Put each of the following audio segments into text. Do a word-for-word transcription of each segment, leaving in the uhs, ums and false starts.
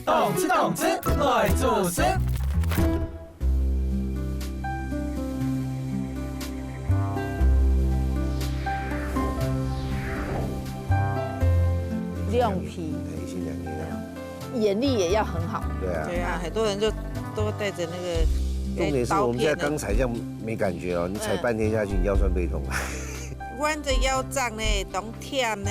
動次動次來做事。兩批。一心兩意啊。眼力也要很好。對啊。對啊，很多人就都帶著那個，重點是我們現在鋼材這樣沒感覺哦，你踩半天下去，你腰痠背痛。彎著腰脹呢，當忝呢。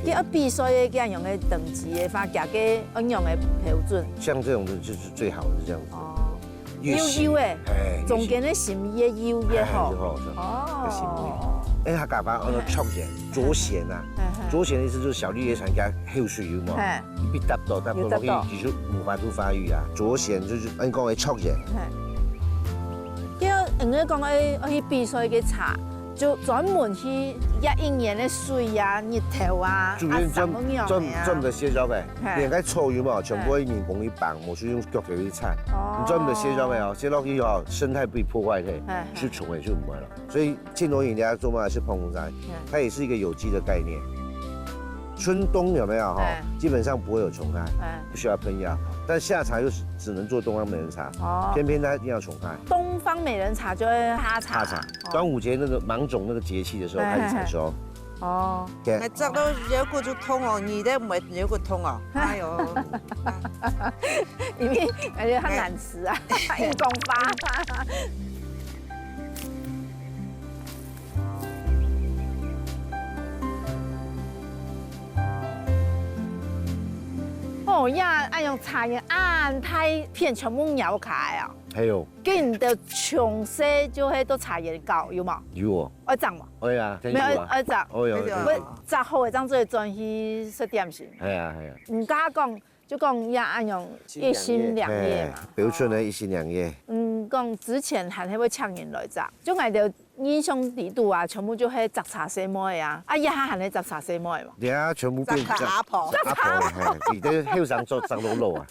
佢愛比賽个恁樣个等級个話，加个恁樣个標準。像這種的就是最好的這樣子。哦。越細，幼幼的，哎，越細。中間个心越幼越好。哎，越好，是吧？哦。較細微。哎，客家話安到朳絃，朳絃啊。嗯，嗯。朳絃的意思就是小綠葉蟬佮後水有無？嘿。被踏到，踏到落去，有踏到。其實無法度發育啊。朳絃就是，哎，講个朳絃。嘿。就應該講，哎，去比賽个茶，就專門去挖一年个水啊、日頭啊，主任專，啊，生活樣的啊。專，專門寫作个。 嘿。連該草有無，全部愛人工去幫，無就用腳去去踩。哦。你專門寫作个哦，寫落去哦，生態被破壞忒，嘿，嘿。就蟲仔就毋會了。所以慶隆飲料做嘛是膨風栽，嗯。它也是一個有機的概念。春冬有沒有哈？嘿。基本上不會有蟲害，嘿。不需要噴藥。但夏茶又是只能做東方美人茶，哦。偏偏它一定要蟲害。東方美人茶就會哈茶。哈茶，哦。端午節那個芒種那個節氣的時候開始採收。嘿，嘿，嘿。哦。對。那這都腰骨就痛哦，你的沒腰骨痛哦？哎呦。因為感覺較難食啊，硬講法。哦，呀，哎喲，茶園恁大片全部蟯開啊！還有。跟你的從細就會到茶園搞，有嗎？有哦。愛摘嗎？會啊，真有啊。沒有，愛摘。哦，有，有，有。會摘好个，這樣做轉去食點心。係啊，係啊。毋敢講， 就講也恁樣一心兩意嘛。嘿，標準个一心兩意。嗯，講之前還係會請人來摘，就𠊎兜印象裡肚啊，全部就係摘茶細妹啊，啊，這下還係摘茶細妹嘛。這下全部變摘茶阿婆。摘茶阿婆，嘿，你這後生做摘老老啊，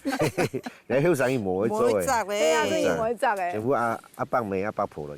你後生已無會做欸。無會摘咧。對啊，這已無會摘欸。全部阿，阿伯姆、阿伯婆了。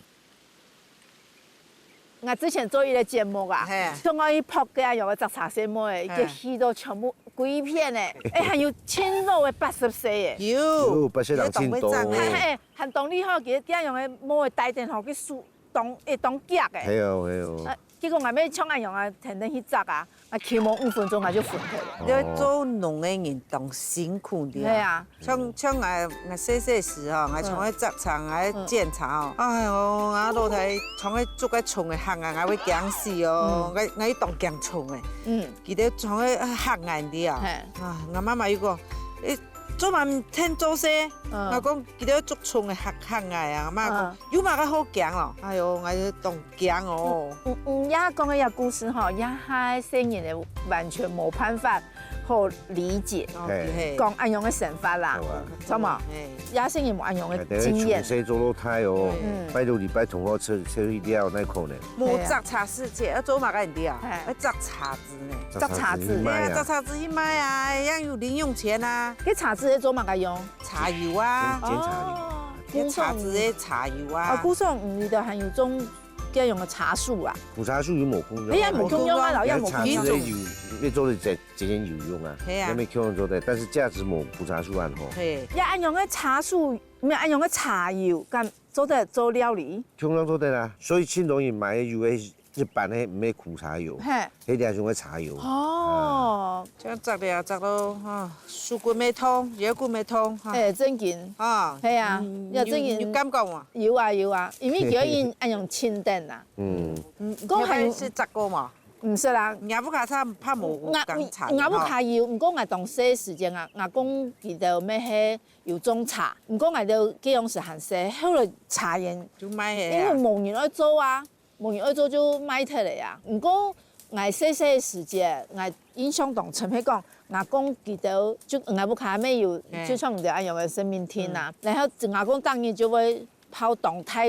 𠊎之前做一個節目啊，嘿。像𠊎去拍个啊，有個摘茶細妹，嘿。佢去到全部歸片欸，欸，還有盡老个八十歲欸。有，有，八十人盡多。你都會摘欸。嘿，嘿，還當厲害，佢這樣个毛个帶等吼，佢手當，會當夾欸。係哦，係哦。啊，結果𠊎也像恁樣啊，天天去摘啊，啊，期望五分鐘啊就分開了。你做農个人當辛苦的啊。係啊。 像，像𠊎，𠊎細細時吼，𠊎常去摘茶，𠊎剪茶哦。哎喲，𠊎老弟常去捉該蟲仔嚇𠊎，𠊎會驚死哦，𠊎，𠊎當驚蟲仔。嗯。佢兜常去嚇𠊎个啊。嘿。啊，𠊎媽媽又講，欸，做麼毋趁做事？嗯。𠊎講，佢兜捉蟲仔嚇，嚇𠊎啊。𠊎媽講，嗯。有麼个好驚哦？哎喲，𠊎就當驚哦。嗯，嗯，也講个這故事吼，也係細人仔完全無辦法 好理解，哦，嘿。對，嘿。講恁樣个生活啦，有啊。著無？嘿。這些人無恁樣个經驗。哎，等於從細做到大哦，嗯。拜六禮拜同學出，出去尞，哪可能？無摘茶時節，愛做麼个你知啊？嘿。愛摘茶子呢。摘茶子。摘茶子去賣啊。對啊，摘茶子去賣啊，也有零用錢啊。該茶子係做麼个用？茶油啊。剪，剪茶油。哦。該茶子个茶油啊。哦，故所你兜還有種 該用个茶樹啊。苦茶樹有無共樣？哎呀，無共樣啊，老爺無共樣。茶樹个油，你做得直接用啊，係啊。該無共樣做得，但是價值無苦茶樹恁好。係。呀，恁樣个茶樹，毋係恁樣个茶油，敢做得做料理？共樣做得啊，所以盡多人買个油个，一般个毋係苦茶油，嘿。係這種个茶油。哦。這樣摘了摘咯，哈，手骨也痛，腰骨也痛，哈。哎，正經。啊。係啊，嗯，要正經。有，有感覺無？有啊，有啊，因為佢愛恁樣清等啊。 嗯。嗯，講還有，係摘過無？毋識啦。若屋下茶怕無，𠊎，講茶，𠊎屋下有，毋過𠊎當細時節啊，阿公佢兜乜係有種茶，毋過𠊎兜該央時還細，後來茶園，就賣忒啊。因為無人愛做啊，無人愛做就賣忒了啊。毋過𠊎細細時節，𠊎印象當深係講，阿公佢兜就𠊎屋下乜有，嘿。就像你兜恁樣个生命廳啊，嗯。然後阿公當日就會 泡當大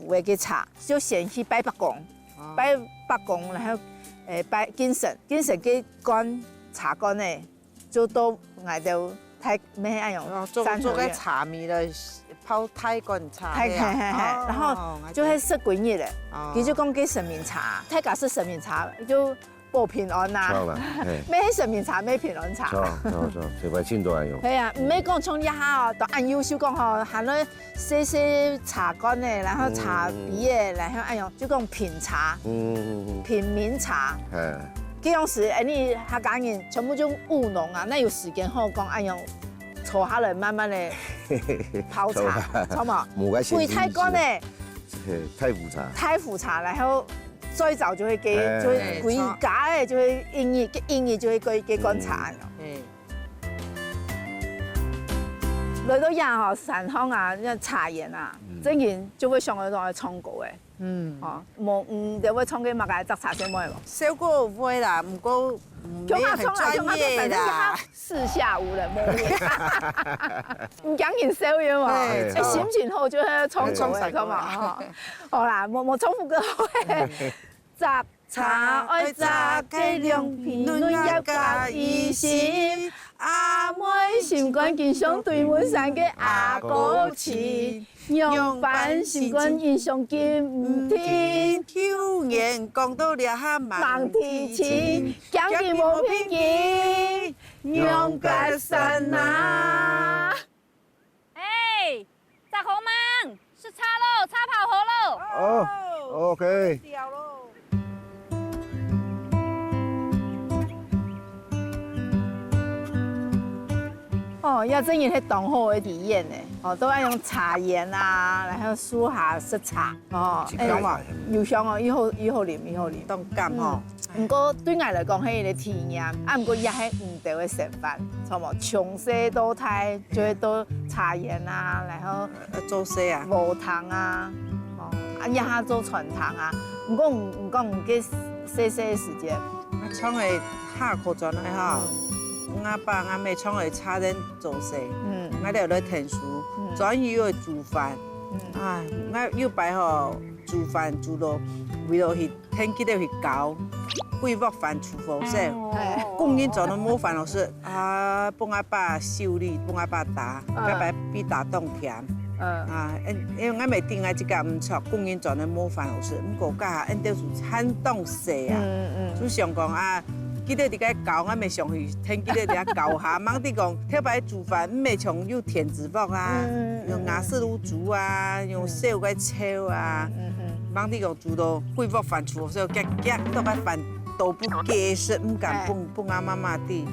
壺个茶，就先去拜伯公，哦。拜伯公，然後，誒，拜敬神，敬神个罐，茶罐呢，就到𠊎兜大，毋係恁樣，哦，做，山頭个。做个茶米了，泡大罐茶个啊。係，係，係，係，哦，然後就係食幾日个，哦。佢就講个神明茶，大家食神明茶，就保平安啊。著啦，係。毋係神明茶，毋係平安茶。著，著，著，特別清楚恁樣。係啊，毋係講像這下哦，都恁優秀講吼，還愛細細茶罐个，然後茶杯个，嗯。然後恁樣，就講品茶，嗯，嗯，嗯。品茗茶。係。該樣時，哎，你客家人全部就務農啊，哪有時間好講恁樣坐下來慢慢个泡茶，著無？無个閒情。歸大罐个。係，大壺茶。大壺茶，然後最早就會給，哎。就會歸家个，就會一日，一日就會歸，歸罐茶。嗯。嗯。來到這吼，山項啊，那茶園啊，嗯。正經就會想到愛唱歌个。 嗯。哦，無，嗯，你會唱个麼个，摘茶細妹無？小可會啦，毋過，嗯，強啊，沒有很專業啦。強啊，強啊，反正佢四下無人，無人。毋驚人笑个嘛。對，哎，唱。心情好就係唱歌个，唱啥歌啊？唱嘛，吼。好啦，無，無重複歌。摘茶愛摘个兩片嫩葉甲伊心，阿妹心肝經常對門山个阿哥親。 仰般心肝印象記毋定，舊年講到這下吂提親，驚佢無聘佢，仰結煞啊！哎，摘好吂？食茶咯，茶泡好咯。哦，OK。 哦，這真个係當好个體驗呢。哦，都愛用茶園啊，然後樹下食茶，哦，真香啊。哎，有香哦，以後，以後啉，以後啉。當甘哦。嗯，毋過對𠊎來講，係一個體驗，啊，毋過也係毋得个生活，著無？從細到大，就會到茶園啊，然後 呃，做事啊。禾埕啊，哦，啊，這下做餐廳啊。毋過毋，毋過毋，該細細个時節。啊，像个下課轉來吼，嗯。𠊎爸𠊎姆像个差點做事，嗯。𠊎兜來𢯭手，嗯。轉去又煮飯。嗯。啊，𠊎有擺吼，煮飯煮到為了去 𢯭佢兜去搞，幾鑊飯煮好勢。哎。工人轉來無飯好食，啊，分阿爸修理，分阿爸打，嗯。該擺被打當甜。嗯。啊，因，因為𠊎姆知𠊎自家毋著，工人轉來無飯好食，毋過該下𠊎兜就還當細啊，嗯，嗯。就想講啊，佢兜在該搞，𠊎姆想去𢯭佢兜在該搞下，吂知講，頭擺煮飯，毋係像有電子鑊啊，嗯，嗯，嗯。用瓦斯爐煮啊，用燒个樵啊，嗯，嗯，嗯。吂知講 煮到幾鑊飯煮，所以遽遽到該飯都毋敢食，毋敢分，哎。分𠊎媽媽知。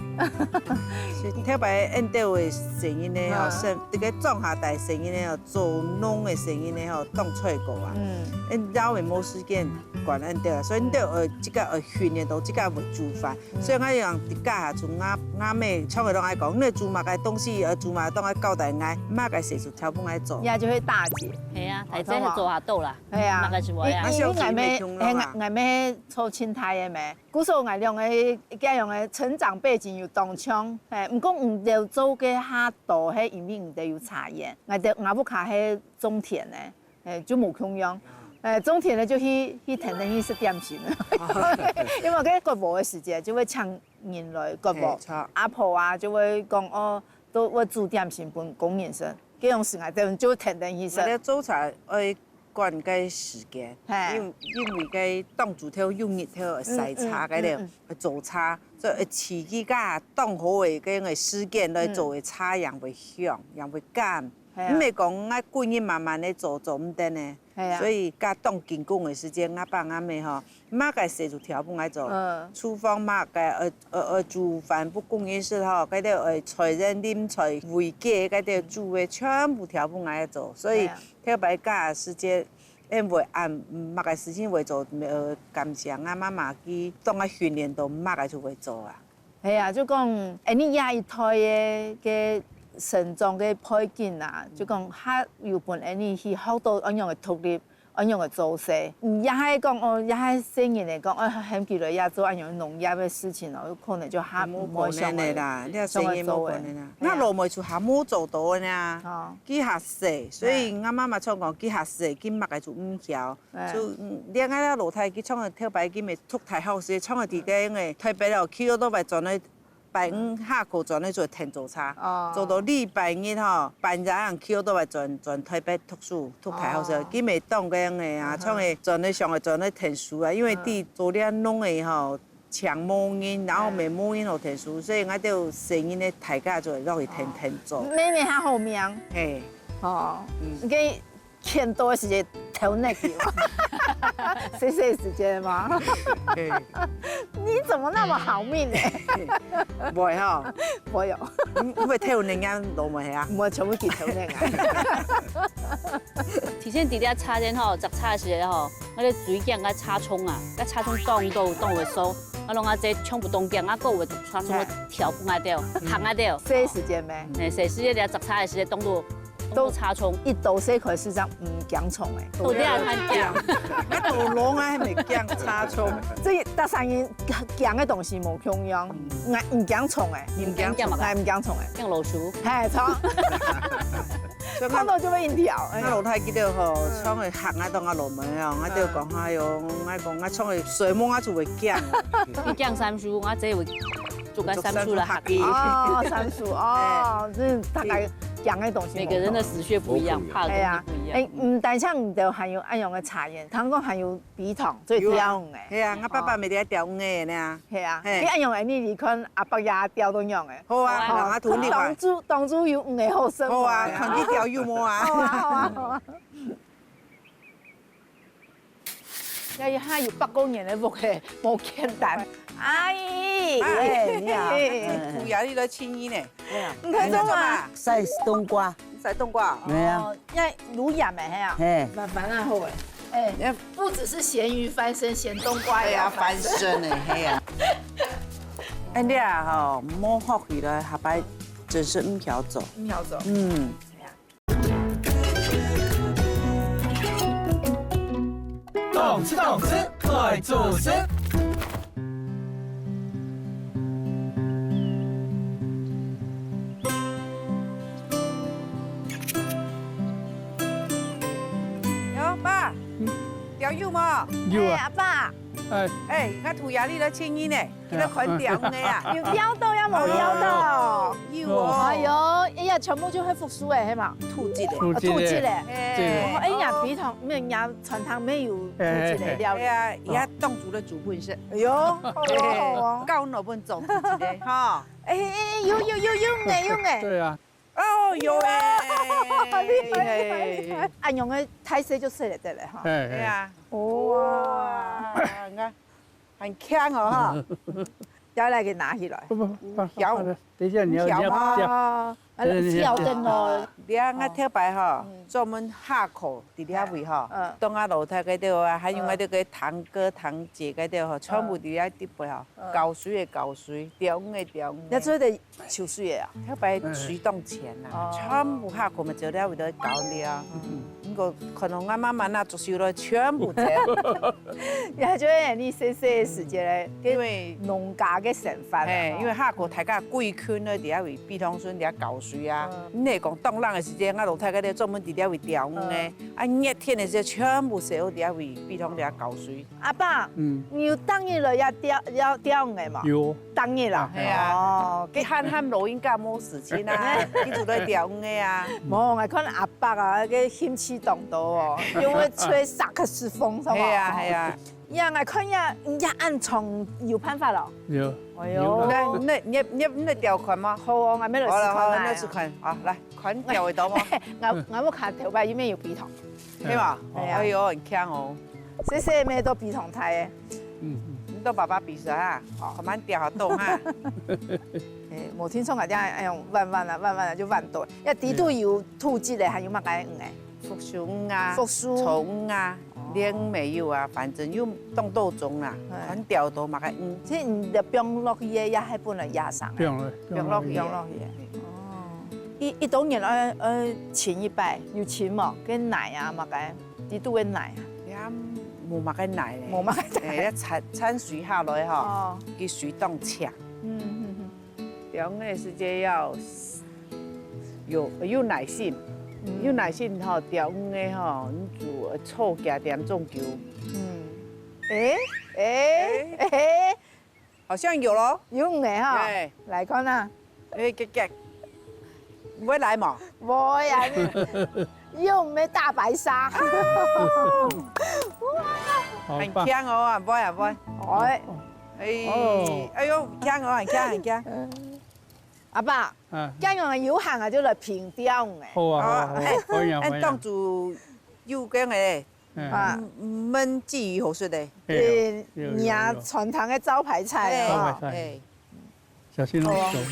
所以頭擺𠊎兜个細人仔吼，嗯。細，這個莊下大細人仔吼，做農个細人仔吼，當衰過啊。嗯。𠊎兜也無時間管𠊎兜啊，所以𠊎兜愛，自家愛訓練到自家會煮飯。嗯。所以𠊎樣在該下，從𠊎，𠊎姆常常摎𠊎講，你煮麼个東西，愛煮麼个，都愛交代𠊎，麼个事就挑分𠊎做。也就係大姐。係啊，大姐係做下到啦。 係啊，麼个係會啊？因為𠊎姆，係，𠊎，𠊎姆做清大个咩，故所𠊎兩個，佢兩個成長背景有當像，係，毋過毋兜做个較多，係因為毋兜有茶園，𠊎兜，𠊎屋下係種田个，係，就無共樣。係，種田个就去，去田裡去食點心，因為該割禾个時節就會請人來割禾，係，著。阿婆啊就會講哦，都會煮點心分工人食，該樣時𠊎兜就田裡去食。𠊎兜做茶愛 趕該時間，係。因，因為該當晝頭有日頭曬茶，嗯，嗯，該兜，嗯，嗯。做茶，所以愛取佢該當好个該个時間來做个茶，樣會香，樣會甘。係啊。毋係講𠊎個人慢慢个做，做毋得呢。係啊。所以該當緊工个時間，𠊎爸𠊎姆吼，麼个事就挑分𠊎做。嗯。廚房麼个，呃，呃，呃，煮飯分工人食吼，該兜，呃，菜園淋菜、餵雞，該兜煮个全部挑分𠊎做。所以，係啊。 頭擺該時節，𠊎會恁，麼个事情會做，呃，感謝啊，媽媽佢當𠊎訓練到麼个就會做啊。係啊，就講，恁呢這一代个，个成長个背景啊，就講，較有分恁呢去學到恁樣个獨立，恁樣个做事。嗯，也係講，哦，也係細人來講，哦，喊佢來也做恁樣農業个事情哦，有可能就較毋會想愛，無可能个啦，你看細人無可能啊。想愛做个。係啊。該老妹就還無做到呢。哦。 佢較細，所以𠊎媽媽常講，佢較細，佢麼个就毋曉。哎。就，嗯，連𠊎老弟，佢從頭擺佢乜讀大學時，從頭在該个台北哦，去到外轉來拜五下課轉去做田租車，哦。做到禮拜日吼，半夜人騎到來轉，轉台北讀書，讀大學時，哦。佢每當个樣个啊，哦。像个轉去上个轉去田書啊，因為嗯。地做了農个吼，請無人，然後也無人好田書，所以𠊎兜細人仔大家就會落去田，哦。田做。妹妹較好命。嘿。哦，嗯。你 欠多的時間偷懶去嘛。細細時間嘛。嘿。你怎麼那麼好命呢？毋會吼。毋會哦。你，你會偷懶人家老妹啊？毋會，全部去偷懶啊。頭先佇遮車間吼，摘車个時節吼，𠊎咧水驚佮車蟲啊，佮車蟲當多當會燒，啊，攏啊這全部當驚，啊，還有車蟲跳分𠊎兜，嚇𠊎兜。細時間咩？欸，細時節咧摘車个時節當多 都車蟲。一到細開始正毋驚蟲欸。到底還驚？𠊎到老啊，還毋驚車蟲。這逐儕人驚个東西無共樣。嗯。𠊎毋驚蟲欸。你毋驚蟲啊？𠊎毋驚蟲欸。驚老鼠。嘿，著。所以𠊎，看到就會硬跳，哎呀。𠊎老弟佢兜吼，嗯。常會嚇𠊎兜𠊎老妹哦，𠊎兜講，嗯。哎喲，𠊎講，𠊎常會睡夢啊就會驚。你驚山豬，𠊎這會做個山豬來嚇你。哦，山豬，哦，哎。這大概 講个東西無同。每個人的死穴不一樣，無同。怕的東西不一樣。哎呀，哎，毋單淨你兜還有恁樣个茶園，聽講還有陂塘，做釣魚个。有啊，係啊，𠊎爸爸哦。每日釣魚个呢。係啊，嘿。你恁樣，你離開阿伯爺釣到樣个。好啊，好啊。人家同你玩。當初，當初有魚个好生活啊。好啊，看佢釣有無啊。好啊，好啊，好啊。 呀，佢還有百過年个屋嘿，無簡單。阿姨，哎，你好。哎，土爺，你來尋你呢。哎呀，你看這嘛。晒冬瓜。晒冬瓜。沒有。哦，那滷鹽个，嘿啊。嘿。蠻，蠻好个。哎，哎。不只是鹹魚翻身，鹹冬瓜也要翻身。哎呀，翻身个，嘿啊。哎，你啊吼，無學起來，下擺真是毋曉做。毋曉做。嗯。哎呀。 動次動次，快做事。喲，爸，嗯。釣有無？有啊。哎，阿爸。哎。哎，𠊎土爺，你來尋你呢。 你來看釣魚个啊？有釣到也無釣到。哦，有哦。哎喲，哎呀，全部就係復蘇个，係嘛？土質个。土質个。哦，土質个。嘿。哦，哎呀，陂塘，毋係，人家餐廳沒有土質个料理。哎呀，哦。人家當初个煮本身。哎喲，好哦，好哦。教我們種土質个，哈。哎，哎，哎，有，有，有，有魚，有魚。對啊。哦，有哎。厲害，厲害，厲害。啊，用个大細就食得了，哈。哎，哎。對啊。哇。哇，你看。 很強哦，哈。要來給拿起來。不，不，不，不，小。等一下，你要，你要，你要。啊，等一下，你要。小等哦。你看，𠊎頭擺哈，嗯。專門下課，佇這位哈，嗯。當𠊎老弟該兜啊，還有𠊎兜个堂哥堂姐該兜哈，全部佇這底背哈，嗯。搞水个搞水，釣魚个釣魚。那做得 泅水个啊？頭擺水當淺啊，哦。全部下課嘛，就了為了搞了。嗯。毋過可能𠊎慢慢啊，就收了全部走。也就係你細細个時節咧，因為農家个生活啊，嘿，吼。因為下課大家歸群咧，佇遐位陂塘脣佇遐搞水啊。嗯。你講當冷个時節，𠊎老弟該兜專門佇遐位釣魚个，嗯。啊，熱天个時節，全部細人佇遐位陂塘佇遐搞水。 阿爸，嗯。你有逐日來這釣，釣，釣魚个無？有。逐日啦？啊，係啊。哦，佢喊喊老人家無事情啊，佢就來釣魚个啊。無，𠊎看阿伯啊，該興趣當多哦，因為吹薩克斯風，係無？係啊，係啊。呀，𠊎看呀，人家恁長有辦法咯。有。哎喲。有啦。該，你，你，你釣看嗎？好哦，𠊎愛來試看啊。好了，好了，那試看啊，來，看釣會到嗎？𠊎，𠊎屋下頭擺裡面有陂塘。 係嘛？係啊。哎喲，很強哦。細細妹都比同大个。嗯，嗯。你都爸爸比賽啊？哦。慢慢釣下到哈。哎，無聽說人家哎喲，彎彎啊，彎彎啊，就彎到。要底肚有土質个，還有麼个魚哎？福壽魚啊，福壽。草魚啊，哦。鯪魚也有啊，反正有當多種啦，哎。看釣到麼个魚。其實你个放落去个，也係本來野生个。放落，放落去。放落去个。哦。一，一冬年愛，愛清一擺，有清無？該泥啊，麼个？ 底肚个泥啊？也無麼个泥咧。無麼个泥。哎，要摻，摻水下來吼，哦。佢水當強。嗯，嗯，嗯。釣魚个時節要有，有耐心，嗯。有耐心吼，釣魚个吼，你就愛坐幾點鐘久。嗯。哎，哎，哎。哎。好像有咯。有魚个哈，對。來看啊。哎，結結，會來無？會啊，你又毋係大白鯊。好棒。很強哦，啊，會啊，會。哎，哦。哎，哎喲，強哦，很強，很強。阿爸，啊。這樣有閒啊，就來品調呢。好啊，好啊，好啊，哎，可以啊，可以啊。哎，當主有講个，嗯。啊。燜鯽魚好食的。哎，有，有，有，有。你啊，傳統个招牌菜啊。招牌菜。哎。 小心哦，好啊。小心。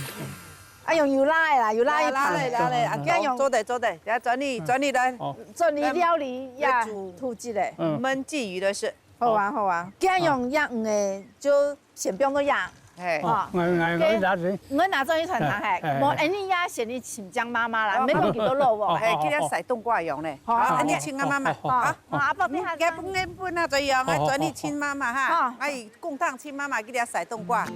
哎喲，有辣个啦，有辣一盤。辣嘞，辣嘞，啊，好，好。這樣用，做得，做得，等下轉你，嗯。轉你來。好。轉你料理呀，來煮，煮這个。嗯。燜鯽魚的事。好啊，好啊。這樣用樣个，就先放到這。嘿。哦，𠊎，𠊎，𠊎拿去。𠊎拿轉去餐廳，嘿，嘿，嘿，無，嘿。恁呢呀，先去請教媽媽啦，哦。免講幾多肉哦。嘿，去遐曬冬瓜用咧。好，好，好，恁呢請教媽媽，好，好，好。啊。好，阿爸，你看。嗯，該分，該分啊，這樣啊，好，好，好，轉你請媽媽哈。好。哎， 公湯請媽媽去遐曬冬瓜。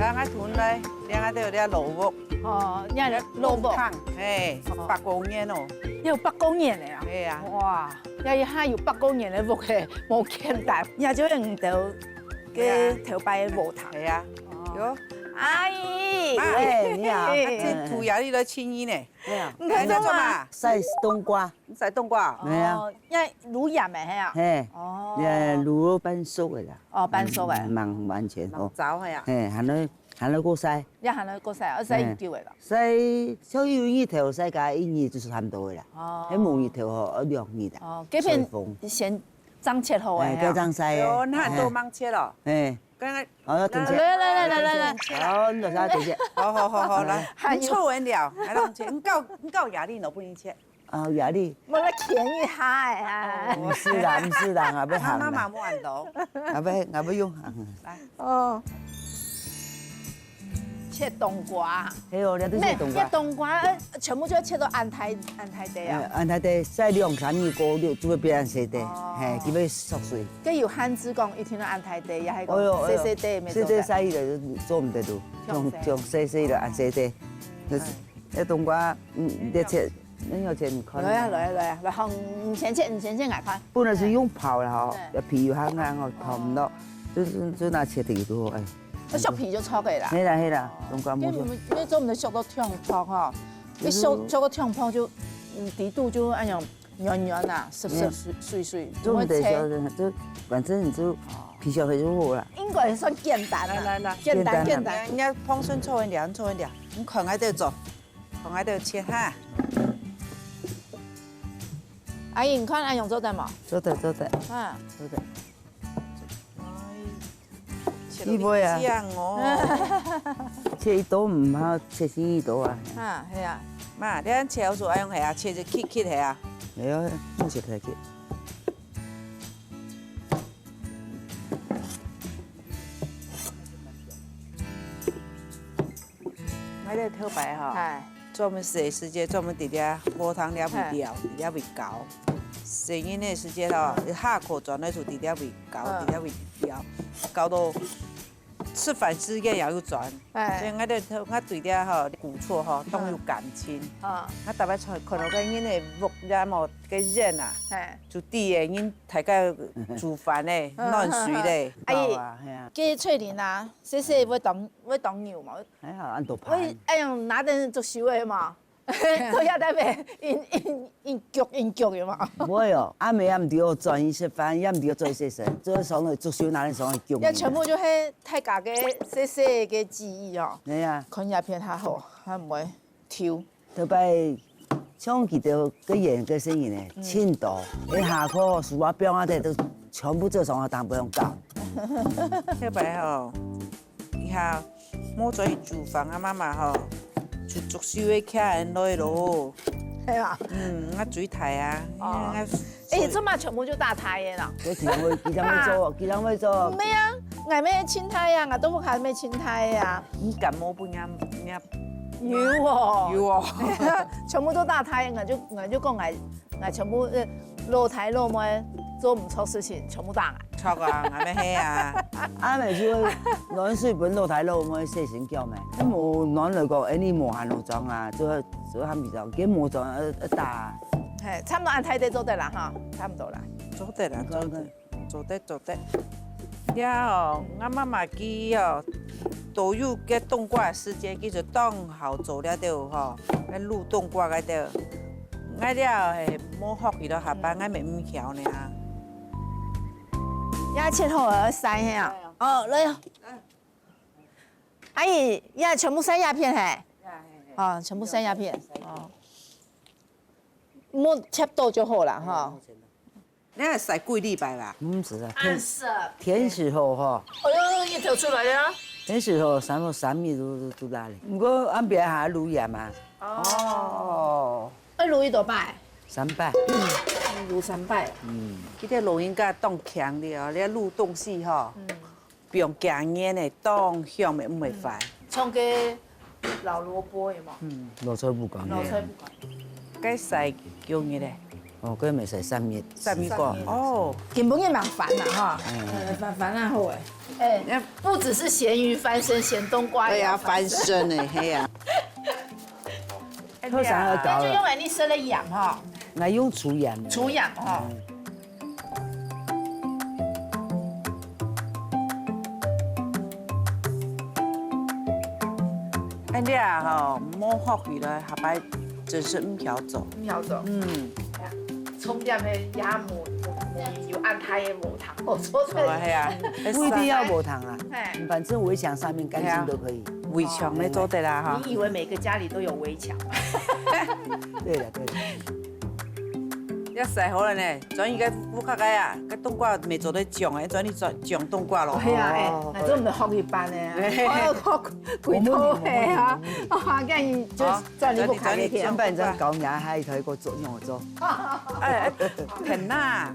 來，𠊎同來，這下都有這蘿蔔。哦，你看蘿蔔。公湯，嘿，哦。百過年哦。有百過年个啊。嘿啊。哇，這下有百過年个屋个，無簡單。也就係你兜个頭擺个禾埕。嘿啊。哦。有。阿姨。媽。哎，你好。啊，這土爺你來請你呢。 哎呀，你看這種啊。曬冬瓜。你曬冬瓜？哎呀。哦，愛滷鹽个，係啊？嘿，哦。哎，滷到半熟个啦。哦，半熟个。嗯，吂完全哦。吂燥，係啊？嘿，還愛，還愛過曬。也還愛過曬，愛曬幾久个啦？嘿，曬，像有日頭曬个，一日就差毋多个啦。哦。該無日頭吼，愛兩日啦。哦，這片曬風。先正切好个，哎，係啊？該正曬个。哎喲，那很多吂切哦。哎。 剛剛，好，等一下。來，來，來。好，你等一下，等一下。好，好，好，好，來。還有。你坐穩了，來，讓我切。你夠，你夠壓力，我不能切。啊，壓力。我來鉗一下哎，啊。毋使啦，毋使啦，𠊎愛行啦。媽媽無恁多。𠊎愛，𠊎愛用行。來。哦。切冬瓜。係哦，你都切冬瓜。這冬瓜，呃，全部就要切到恁大，恁大塊啊。呃，恁大塊，曬兩三日過後，就會變恁細塊，哦。嘿，就會縮水。 該有限制講一定要恁大塊，也係講細細塊，哎喲，哎喲，細細塊，無做得。細塊个就做毋得咯，像，像細細个恁細塊，就是，哎。該冬瓜，嗯，你切，你有切看。來啊，來啊，來啊，來，好，你先切，你先切來看。本來係用泡啦吼，哎。要皮有香香哦，泡毋落，就，就，就拿切个就好，哎。該削皮就出个啦。係啦，係啦，冬瓜無錯。因為，因為做毋得削到忒薄吼，一削，削到忒薄就，嗯，底肚就恁樣 軟軟啊，濕濕碎碎，做毋得削，就反正你就皮削皮就好啦。應該算簡單啦，來，來，來。簡單，簡單。簡單啊。人家幫襯坐穩了，坐穩了，你看𠊎兜做，看𠊎兜切哈。阿姨，你看恁樣做得無？做得，做得。啊。做得。 你會啊？這樣哦。切一刀毋好，切細一刀啊。哈，係啊。媽，你恁切好勢愛用係啊，切就切切係啊。哎喲，用切開去。 𠊎兜頭擺吼，嗨。專門洗時節，專門佇這禾埕這位尞，佇這位搞。洗人个時節咯，下課轉來就佇這位搞，嗯。佇這位尞，搞到食飯時間也有轉。哎。所以𠊎兜頭，𠊎對這吼，古厝吼，當有感情。嗯。啊。𠊎逐擺出去看到該人个屋，這無，該人啊，哎。就知个人大家煮飯咧，嗯，暖水咧，嗯，嗯。哎，好啊，係啊。該翠玲啊，細細會當，會當牛嘛， 還好，恁多盤。會，哎呀，拿等竹修个嘛，做下台北，硬，硬，硬腳，硬腳个嘛。毋會哦，阿妹也毋知愛轉去食飯，也毋知愛做洗身，做上去竹修拿等上去供。也全部就係大家个細細个記憶哦。係啊。看影片較好，較毋會丟。頭擺像佢兜个演个聲音呢，嗯。盡多，一下課書包放下底都全部做上學堂，毋用搞。頭擺吼， 一下，無轉去廚房啊，媽媽吼，就竹修个徛人來咯。係啊。嗯，𠊎最大啊，哦。𠊎，欸，這嘛全部就大台个啦。這幾人會，幾人會做，幾人會做？毋係啊，𠊎乜盡大啊，𠊎都毋係乜盡大啊。你感冒不？你，你有哦。有哦。全部都大台，𠊎就，𠊎就講𠊎，𠊎全部，呃，老弟老妹做毋著事情，全部打𠊎。著啊，𠊎乜係啊。啊，每次暖水分老弟老妹洗身腳咩？無暖來講，哎，你無閒好裝啊，做，做還比較，佢無裝，呃，呃，打。係，差毋多恁大隻做得啦，哈，差毋多啦。做得啦，做得。 做得，做得。了哦，𠊎媽媽佢哦，都有个冬瓜个時節，佢就當好做了對吼，該滷冬瓜个對。𠊎了係無學佢咯，下班𠊎乜毋曉呢。也切好了，愛洗係啊？哦，來哦。阿姨，也全部洗一片係？哦，全部洗一片。哦，莫切到就好啦，哈。 你還洗幾禮拜啦？毋係啊，天，暗時啊。天時好吼。哎喲，日頭出來了。天時好，三，三日都，都，都拉咧。毋過暗晡下滷鹽啊。哦。愛滷幾多擺？三擺。滷三擺。嗯。佢个老人家當強个哦，你愛滷東西吼。嗯。 放幾年个，當香个，毋會壞。嗯，像个老蘿蔔有無？嗯。老菜脯乾。老菜脯乾。該洗幾日咧？哦，該乜洗三日。三日過，哦。今晡日蠻煩啦哈，嗯。呃，煩，煩啊好欸。欸，那不只是鹹魚翻身，鹹冬瓜也要翻身。對啊，翻身欸，係啊。好想要搞了。那就用來你生的鹽哈。來用粗鹽的。粗鹽哈。嗯。 恁樣啊吼，莫學佢了，下擺真係毋曉做。毋曉做。嗯。重點係也無，無，無，有恁大个無糖，我做出來。哦，係啊。不一定要無糖啊，嘿。反正圍牆上面乾淨都可以。係啊。圍牆乜做得啦，哈。你以為每個家裡都有圍牆嗎？對了，對了。 也洗好了呢，轉去該屋下个啊，該冬瓜乜做得種欸，轉去種，種冬瓜咯。係啊，欸，哦。那這我們學一班呢，嘿嘿嘿。哦，學，鬼偷黑啊，啊，這樣就轉去屋下个去。轉去，轉去，轉去。先把你這搞牙，還有一個做，讓我做。欸，欸，很辣。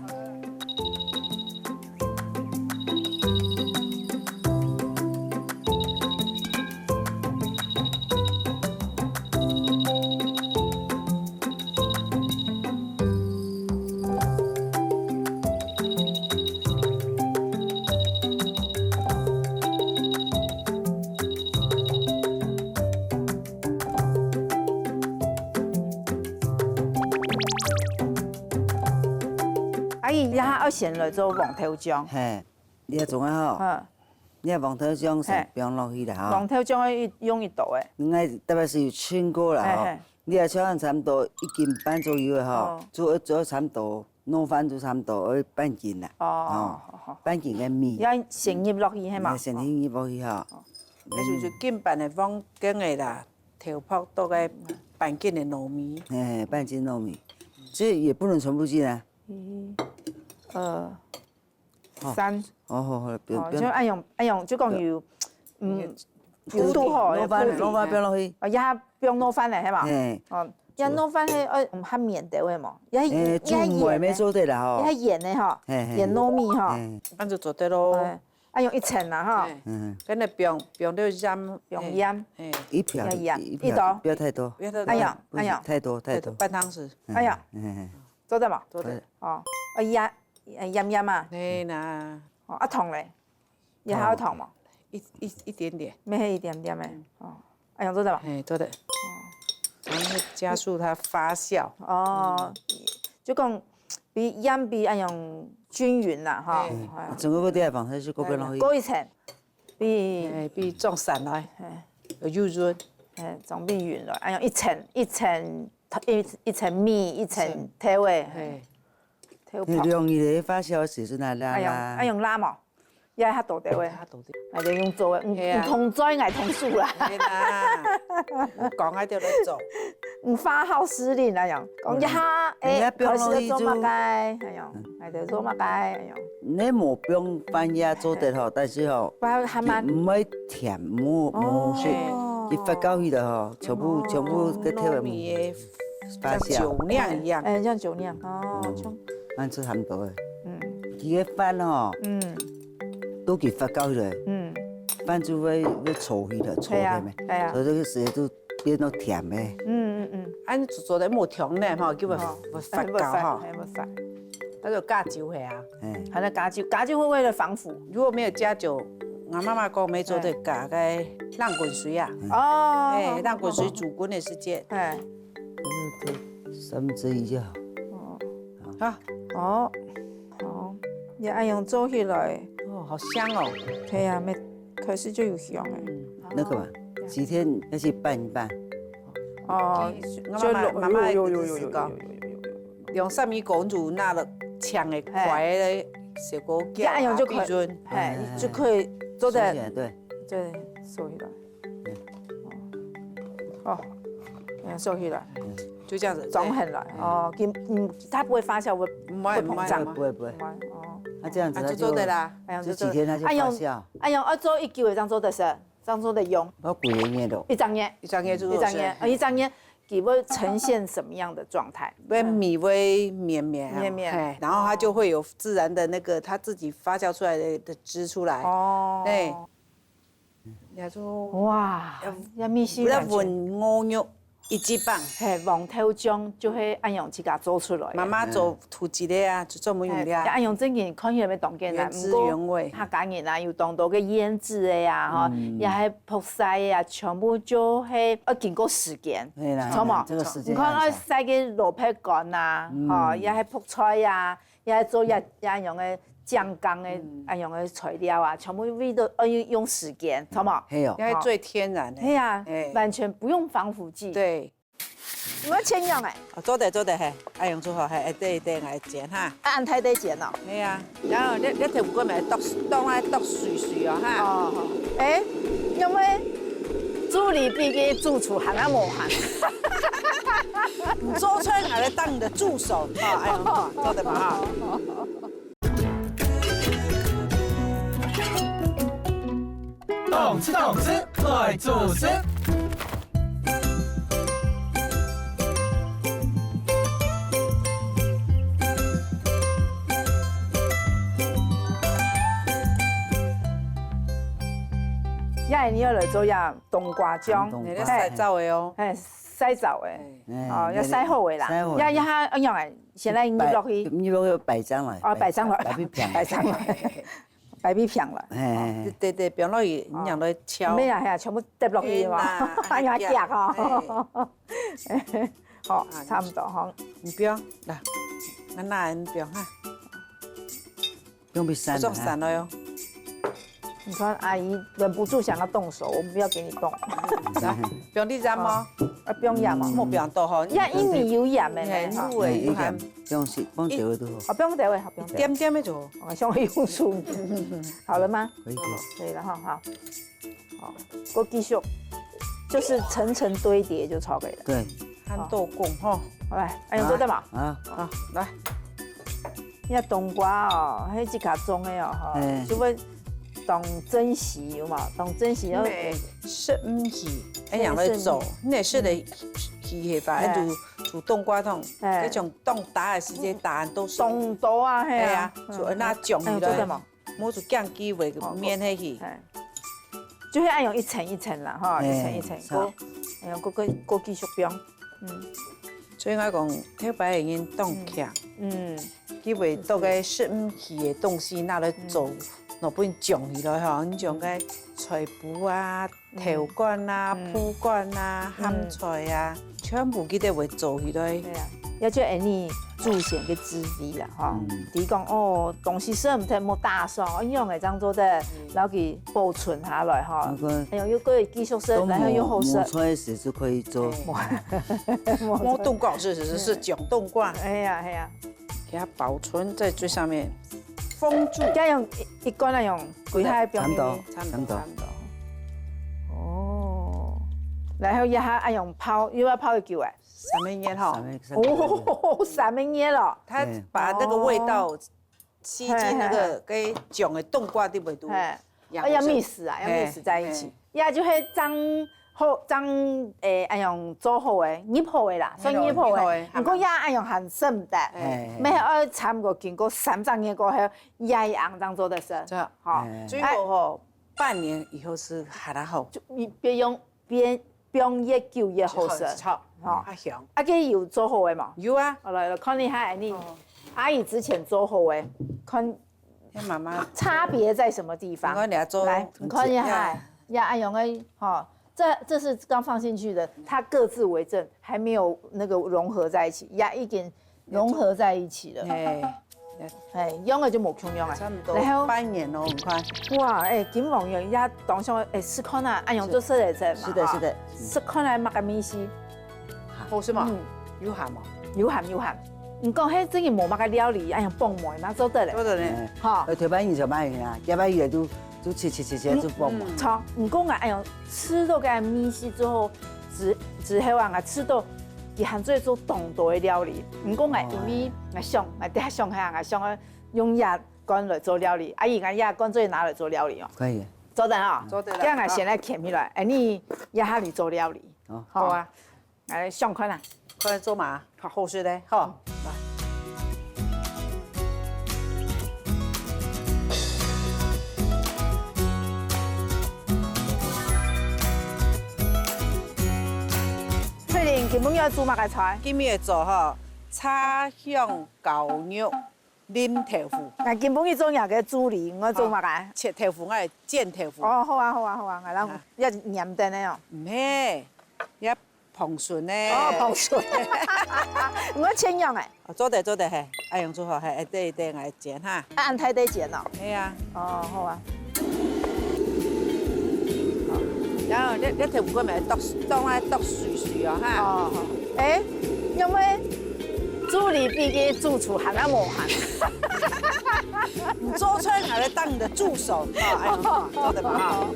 阿姨，這下愛先來做黃豆醬。嘿，你愛做啊吼。嗯。你愛黃豆醬先，嘿，放落去啦吼。黃豆醬愛用幾多欸？應該特別係有稱過啦吼。嘿，嘿。你愛像差不多一斤半左右个吼，哦。做，做差不多，滷飯就差不多愛半斤啦。哦，哦，好，好。半斤个米。愛先入落去，係嘛？愛先入落去吼。哦。該就，就一斤半个黃豆个啦。 豆粕到該半斤个糯米。嘿，半斤糯米，這也不能全部進啊。一、二、好。三。哦，好，好，不用，哦，不用。就恁樣，恁樣，就講有，嗯，有度吼，滷飯，有度。滷飯放落去。哦，也放滷飯了，係嘛？嘿。哦，也滷飯係，呃，嗯，較綿个，係無？也，欸，也煮糜乜做得啦，吼。也綿个吼，嘿，嘿。綿糯米吼。嘿。恁樣就做得咯。哎。 愛用一層啦，吼。嘿。嗯。跟著放，放點鹽，用鹽。嘿。一瓢就，要鹽，一瓢就，一刀。不要太多。不要太多。哎呀，不行，哎呀。太多，太多。半湯匙。嗯，哎呀。嗯，嗯，嗯。做得無？做得。哦，啊，鹽，鹽鹽嘛。嘿啦。哦，啊，糖咧？也還要糖無？糖。一，一，一點點。乜係一點點个。嗯。哦。 哎呀，做得無？嘿，做得。哦。然後會加速它發酵。哦，嗯。就講比，鹽比恁樣均勻啦，吼。嘿。哎。啊，整個个地方，它就過不容易。哎，過一層，比，哎，比裝散來，嘿。有油潤。嘿，裝比勻來，哎呀，一層，一層，一，一層米，一層是。豆仔，嘿。嘿。豆粕。你用你个發酵時陣啊，拉，哎呀，拉。哎呀，拉嘛。 也較多兜个。較多兜。哎，就用做个，嗯，係啊。毋通做，𠊎通輸啦。係啦，有講愛就來做。嗯，發號施令那樣，講一下，嗯。哎，你也不用容易就，開始做麼个，哎喲，嗯。哎，就做麼个，哎喲。你無放番茄做得吼，但是吼，不然還蠻，毋會甜，無，無，哦。係，一發酵去了吼，全部，哦。全部个豆仔。糯米个發酵。像酒釀一樣。哎，像酒釀，哦，嗯。像，恁就差不多了。嗯。佢个飯哦，嗯。都佢發酵了，嗯。飯就會，會臭去了，臭去咩？係啊，係啊。所以這個時間就變到甜的。嗯，嗯，嗯。恁做得無調呢，吼，叫佢，哦。會發酵，吼。哎，會發，哎，會發。那就加酒係啊。哎。還要加酒，加酒會為了防腐。如果沒有加酒，我媽媽講沒做得加个冷滾水啊。哦，哎，好，冷滾水煮滾的時間。好，好。哎。 嗯，對，三分之一就好。哦。啊。哦，好，你恁樣做起來。哦，好香哦。對啊，沒，開始就有香哎。嗯，那個嘛，哦。幾天要去拌一拌。哦，就，就落，媽媽，媽媽有，有，有，有，有，有，有，有，有，有。用三米公主那個搶的快的，水果你恁樣就可以，比如，哎，哎，就可以做得，收起來，對。對，收起來。 哦，嗯，收起來，就這樣子，裝很軟。對。哦，給，嗯，它不會發酵，不會，不會膨脹。不會，不會。不會，哦。那這樣子它就，啊，就做得啦。哎呀，就幾天它就發酵。就做得。哎呀，啊，做一久也這樣做得食，這樣做得用。要幾個月咯。一隻月。一隻月就做得食。一隻月，啊，一隻月，佢會呈現什麼樣的狀態？會米會綿綿啊，綿綿。嘿，然後它就會有自然的那個它自己發酵出來的，的汁出來。哦。對。 也就哇，也，也味緒完全，要搵牛肉一級棒。嘿，黃豆醬就係恁樣自家做出來个。媽媽做土雞个啊，就專門用个啊。嘿，恁樣正經看起來當簡單，原汁原味。毋過客家人啊，有當多个醃製个啊，吼，嗯。也係曝曬个啊，全部就係要經過時間，係啦，著無？這個時間你看，要曬个蘿蔔乾啊，嗯。吼，也係曝菜啊， 也做也，也用个醬缸个，嗯。啊，用个材料啊，全部味道，呃，用，用時間，著無？係哦。也係最天然个。係啊，哎。完全不用防腐劑。對。你愛切樣哎。哦，做得，做得，嘿，愛用做好，嘿，哎，對，對，來剪哈。啊，恁大塊剪哦。係啊，然後你，你頭過來剁，剁啊，剁碎碎哦，哈。哦，好。哎，因為助理比个主廚還較無閒。你做出來，我來當你的助手，哈，哎，做得嘛，哈。 動次動次來做事。這你愛來做這冬瓜醬，冬瓜。你愛曬燥个哦。嘿，曬燥个。哎。哦，愛曬好个啦。曬好个。這，這下愛仰仔？ 先來入落去。擺，入落去擺上來。哦，擺上來。擺，擺平。擺上來。擺平來。哎。對，對，放落去，你仰來敲。毋免啊，係啊，全部跌落去嘛。哎呀，哎呀，哎呀，哎呀。好，差不多吼。你放，來，那，那你放哈。 用比散啊。這種散了喲。你看阿姨忍不住想要動手，我不要給你動。來，放點鹽哦。啊，放鹽哦。莫放多吼。呀，因為有鹽个呢，哎，哈。入味有鹹。哎，放少，放少个都好。啊，放少个，好，放少个。一點點个就好。啊，像用手。好了嗎？可以，可以。可以了哈，好。好，過繼續，就是層層堆疊就炒可以了。對。還多講吼。好來，哎，用做得嘛？啊。啊，來。 這冬瓜哦，係自家種个哦，吼，哎。就會當珍惜，有無？當珍惜，然後，哎，食毋起，哎，仰來做，哎，食毋起。你食个起起法，哎。哎，煮，煮冬瓜湯，哎。該種當打个時間，打很多水。當多啊，係啊。哎呀，嗯。就恁樣種起來。哎，做得嘛？無就降低位个面下去。哦，哎。就係愛用一層一層啦，吼，哎，一層一層，好。過，哎呀，過，過，過繼續放。 嗯。所以𠊎講，頭擺个人當強，嗯。佢會做个食毋起个東西拿來做，嗯。拿分種起來吼，你像該菜脯啊、嗯。豆乾啊、嗯。瓠乾啊、嗯。鹹菜啊，全部佢都會做起來。對啊，也就恁樣祖先个智慧啦，吼。嗯。佢講，哦，東西食毋忒，莫打爽，哦，仰仔正做得，嗯。然後佢保存下來，吼。那個哎喲，又可以繼續食，都然後又好食。無，無菜時就可以做。哎。無，無菜。無冬瓜，是，是，是，是，嗯。種冬瓜。哎呀，哎呀。給它保存在最上面，封住。這樣用一，一罐來用，幾下放入去。差不多，差不多。差不多。哦。然後這下愛用泡，又愛泡幾久哎？三個月吼。三個，三個月。哦，三個月了。它把那個味道 吸進那個，嘿，嘿，嘿。該種个冬瓜裡背肚，嘿。然後就，哎呀，mix啊，要mix在一起。嘿，嘿。也就係正好，正，誒，恁樣做好个，醃好个啦，算醃好个。醃好个，毋過也恁樣還食毋得，哎。乜愛摻過經過三隻月過後，也恁樣正做得食。這，吼。哎。最好吼，半年以後食還較好。就你別用，別，放越久越好食。好，吼。較香。啊，這有做好个無？有啊。好，來，來看一下，你，哦。阿姨之前做好个，看 媽媽。差別在什麼地方？你看你做，來，你看一下，呀。呀，恁樣个，吼，這，這是剛放進去的，它各自為政，還沒有那個融合在一起，呀，已經融合在一起了。哎，哎，用个就無共樣啊。差不多然後半年咯，你看。哇，哎，金黃油呀，當香，哎，試看啊，恁樣做食得食嘛，是的，哈。是的。試看啊，麼个味緒？好食嘛？嗯。有鹹無？有鹹，有鹹。 你講，嘿，真个無麼个料理，哎呀，放梅嘛做得嘞。做得嘞。吼。呃，頭擺你就買啊，頭擺也都，都切切切切就放嘛。嗯。著，你講啊，哎呀，試到該味緒之後，之，之後啊，𠊎試到佢還做做當多个料理。你講啊，哦。因為𠊎想，𠊎等下想下，𠊎想要用這罐來做料理，啊，用𠊎這罐做拿來做料理哦。可以。做得啊。做得啦。這樣啊，先來撿起來，哎，你這下來做料理。哦。好啊。 來，想看啊。看做嘛，好，好食个，吼。來。翠玲，今晡日愛煮麼个菜？今晡日做吼，炒香絞肉， 淋豆腐。𠊎今晡日做若个助理，𠊎做麼个？啊，切豆腐，𠊎煎豆腐。哦，好啊，好啊，好啊，𠊎人啊。愛黏等个哦。毋係，愛膨順个。哦，膨順。𠊎切樣个。哦，做得，做得，嘿，愛用做好，嘿，對，對，𠊎煎哈。啊，恁大塊煎哦。係啊。哦，好啊。然後這，這豆腐乾嘛，剁，剁啊剁碎碎哦，哈。哦，好。誒，因為 助理比个主廚還較無閒。你做菜還會當你的助手，啊，哎呀，做得吧，哈。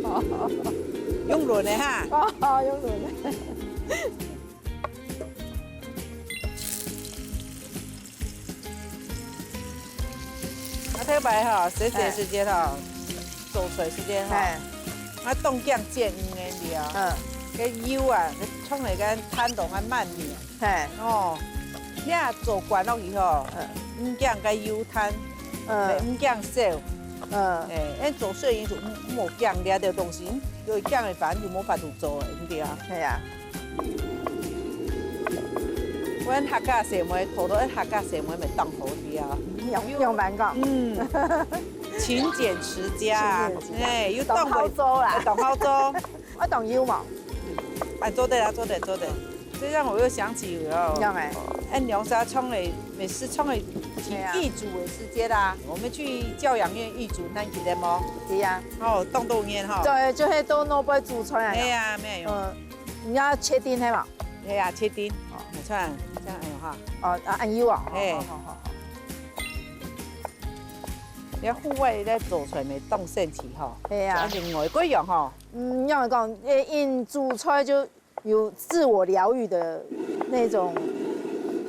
用輪的哈。哦，用輪的。啊，頭擺哈，食飯時節哈，嘿。做菜時節哈，嘿。啊，當驚煎魚个料，嗯。該油啊，該衝來該攤到還滿面。 嘿。哦，你啊做慣落去吼，嗯。毋驚該油攤，嗯。毋驚燒。嗯。哎，哎，做生意就毋，毋好驚這兜東西，有驚个話就無法度做，對毋對啊？係啊。阮客家細妹，討到客家細妹咪當好啲啊。仰，仰般講？嗯，勤儉持家啊，勤儉持家。哎，又當會，當好做啦。哎，當好做。 愛當油無？哎，做得啦，做得，做得。這讓我又想起哦，樣欸。哎，兩儕唱的，每次唱的，係啊。劇組的時間啦，我們去教養院劇組，你記得無？係啊。哦，當多年哈。對，就係到該背煮菜啊。係啊，沒有。嗯，你愛切丁係無？係啊，切丁。哦。你看，這樣哎哈。哦，啊，恁油啊。哎。好，好，好，好。你看戶外在做菜，乜當神奇哈。係啊。像外國樣哈。 嗯，仰般講，呃，因煮菜就有自我療癒的那種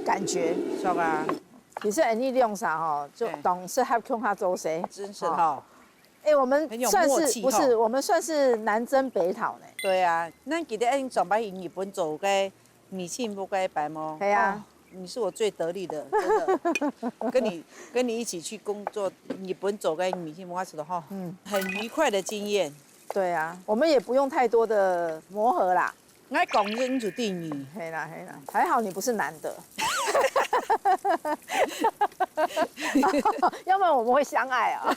感覺。是啊。其實恁呢兩儕吼，就，對。當適合共下做事。真是哈。哎，我們算是，很有默契哈。不是，我們算是南征北討呢。對啊，咱記得恁上擺去日本做个米其林个擺無？對啊。哦，你是我最得力的，真的。跟你，跟你一起去工作，日本做个米其林，我覺得哈，嗯。很愉快的經驗。 對啊，我們也不用太多的磨合啦。𠊎講你就定你。係啦，係啦，還好你不是男的。要不然我們會相愛啊。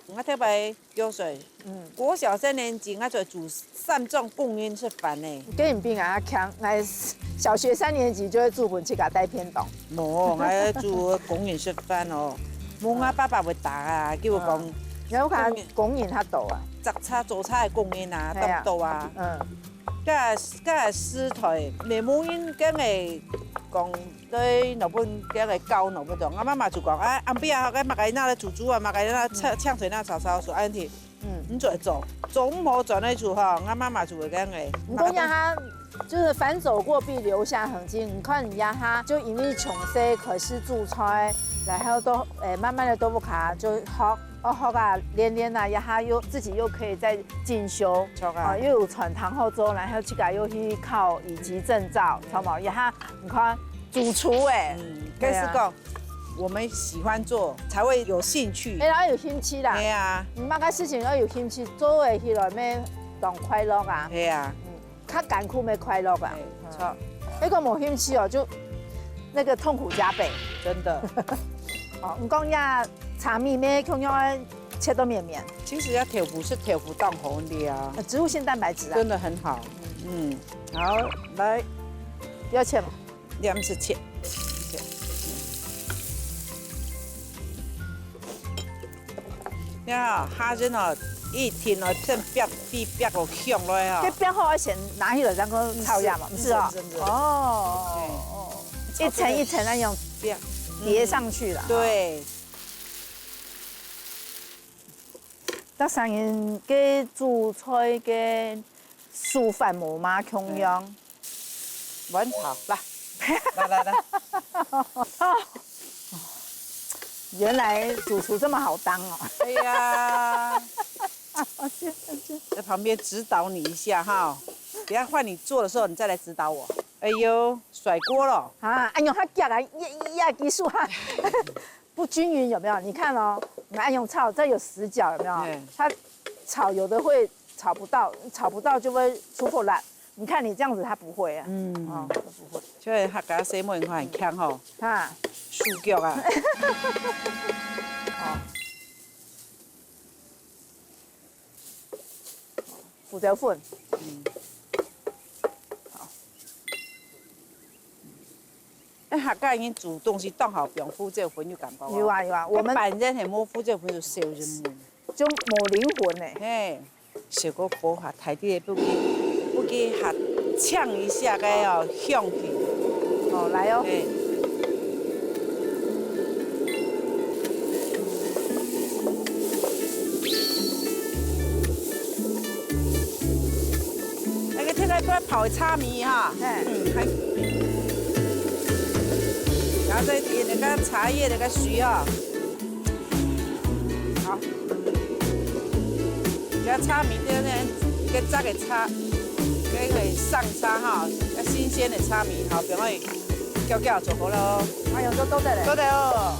𠊎頭擺九歲，嗯。國小三年級，𠊎就煮三種公營食飯呢。跟你比啊，強，𠊎小學三年級就會煮分自家帶便當。無，𠊎煮公營食飯哦。無，𠊎爸爸會打啊，叫𠊎講，嗯。你有看公營較多啊？摘茶做茶个公營啊，係啊。當多啊。嗯。該，該時代，無人跟𠊎講，對老本跟𠊎教老本講，𠊎媽媽就講，啊，後壁啊，該麼个拿來煮煮啊，麼个拿來搶，搶水拿炒炒，說恁樣。 嗯。你做做，做毋好轉來煮吼，𠊎媽媽就會恁樣。你講讓他就是凡走過必留下痕跡，你看你讓他就因為從細開始煮菜，然後到，誒，慢慢的到屋下就學，哦，哦，好啊，練練啊，這下又自己又可以再進修，著啊。啊，又有傳統好做，然後自家又去考乙級證照，著無？這下你看，主廚欸，嗯，對啊。該係講，我們喜歡做，才會有興趣。哎，然後有興趣啦。對啊。你麼个事情要有興趣，做會起來咩，當快樂啊。對啊。嗯。 較艱苦个快樂啊。哎，著。如果無興趣哦，就那個痛苦加倍。真的。哦，你講呀，炒米咩，共樣愛切到綿綿。其實這豆腐係豆腐當好个啊。呃，植物性蛋白質啊。真的很好。嗯，好，來。不要切嘛。兩隻切。切。 呀，蝦仁哦，一定哦，先煏，煏，煏到香落哦。該煏好，先拿起來，然後炒呀嘛，嗯，毋係哦？是，是，是。哦，哦，哦。一層一層那樣煏，疊上去了。嗯，對。逐儕人个煮菜个手法無嘛共樣。嗯。 卵炒，來，來，來，來。原來主廚這麼好當哦。哎呀，在旁邊指導你一下哈，等下換你做的時候，你再來指導我。哎呦，甩鍋了。啊，哎呦，他夾啊，呀，呀，技術啊。 不均勻有沒有？你看哦，你愛用炒，這有死角有沒有？嗯。它炒有的會炒不到，炒不到就會出破爛。你看你這樣子，它不會啊。嗯。哦，它不會。就係客家細妹，你看很強吼，哈。手腳啊。哦。胡椒粉。嗯。好。 哎，客家人煮東西當好放胡椒粉有感覺哦。有啊，有啊，我們，一般人係無胡椒粉就少人用。就無靈魂呢。嘿，小火下，大啲个，不給，不給它嗆一下，該要香氣。哦，來哦。嘿。 那個現在都在跑茶米哈。嘿。嗯，還，然後再點那個茶葉那個水哈。好。這茶米對不對？一個紮個茶，這個上茶哈，要新鮮的茶米哈，不要 攪攪就好了。哎喲，都，都得嘞。都得哦。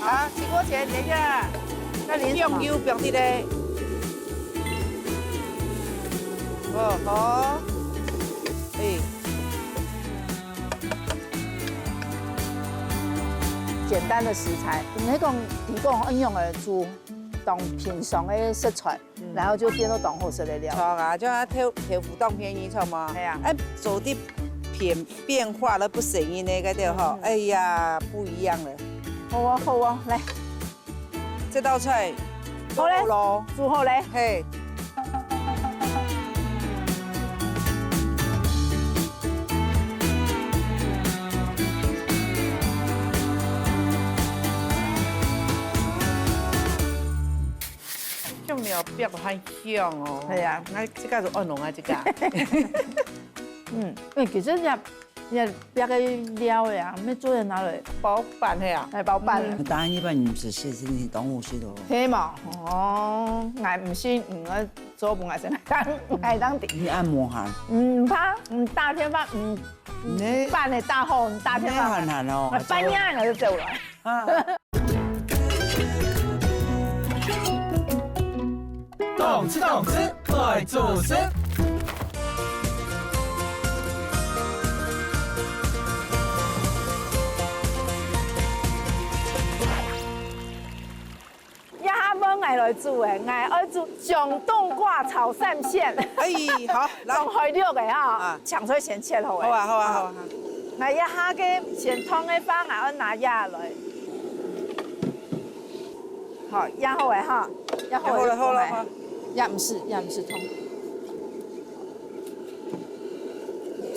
好，起鍋前，等一下，那淋什麼？放油，放啲嘞。哦，好。哎。簡單的食材，你那種提供應用的煮，當平常的食材。 嗯。然後就變到當好食个料。著啊，就像豆，豆腐當便宜，著嘛？係啊。哎，做啲變，變化都不省心个，該條吼，嗯。哎呀，不一樣了。好啊，好啊，來。這道菜好嘞，做好咯。煮好嘞。嘿。 這苗煏到還香哦。係啊。𠊎自家就愛弄啊，自家。嗯，哎，其實這，這煏个料呀，愛做得拿來包飯係啊。來包飯。嗯。但一般毋係，係，係當好食哦。係嘛？哦，𠊎毋係，嗯，𠊎做分𠊎先，𠊎當，𠊎當。你按摩下。嗯，毋怕，嗯，打電話，嗯，你，飯个打好，嗯，打電話。你很難哦。半夜就走了。 啊。動次動次，愛做事。這下換𠊎來煮欸，𠊎愛煮薑冬瓜炒三鮮。哎，好，來。當海陸个哈，啊。青菜先切好欸。好啊，好啊，好啊，好啊。 𠊎這下个先燙个話，𠊎愛拿這來。好，這好欸哈，這好欸，這好了，好了，好了。這毋係，這毋係燙。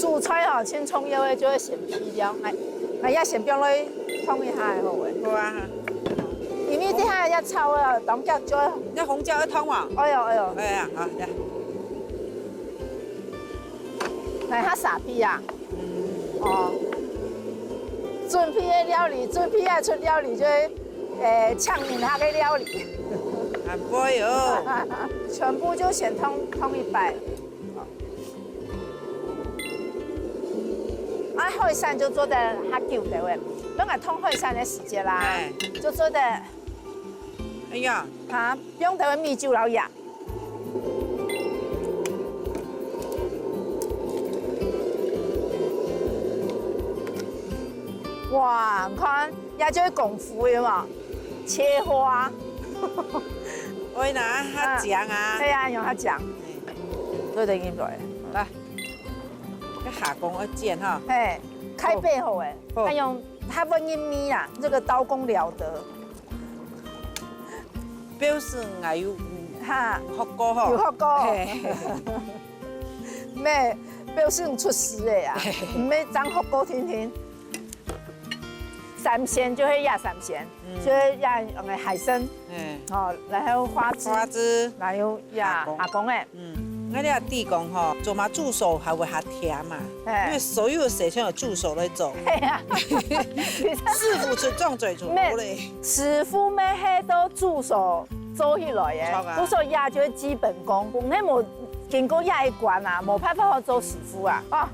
煮菜吼，盡重要个就係先備料，𠊎，𠊎這先放落去燙一下就好欸。好啊。因為這下這炒啊，當遽就要，這紅椒要燙啊。哎喲，哎喲。哎呀，好，來。 來較沙皮啊？哦，準備个料理，準備愛出料理就係，誒，請人客个料理。還會哦。全部就先燙，燙一擺。啊，海產就做得較久兜仔，用來燙海產个時節啦，哎。就做得，哎呀，啊，用兜仔米酒摎鹽。哇，你看，這就係功夫个嘛，切花。愛拿較靚啊。對啊，用較靚。做得入來。來，這下公愛剪哈。嘿，開背後哎，好。愛用較穩入味啊，這個刀工了得。表示𠊎有，嗯，哈，學過吼。有學過。嘿。咩，表示你出師个啊，毋係正學過定定。三鮮就係這三鮮，嗯。就係這，呃，海參，嗯。吼，然後花枝，花枝，然後這下公。下公个。嗯，𠊎這地公吼，做嘛助手還會較甜嘛，哎。因為所有事情有助手來做。係啊。師傅出張嘴就好咧。咩，師傅乜係都助手做起來个，著啊。助手也就係基本功，你無經過這一關啊，無辦法好做師傅啊。哦，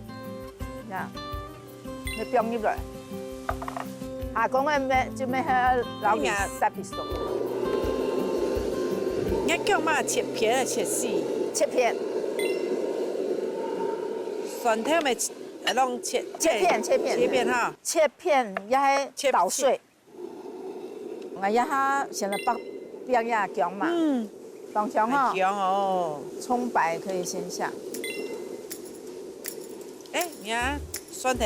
呀。 你放入來。下公个乜，就乜係摎佢哎呀。煠一熟。你薑嘛切片還切絲？切片。蒜頭乜切，弄切，切片，切片。切片哈。切片也係切，捣碎。切。 𠊎這下先來煏，煏這薑嘛。嗯。放薑吼。很香哦。蔥白可以先下。哎，你看，蒜頭。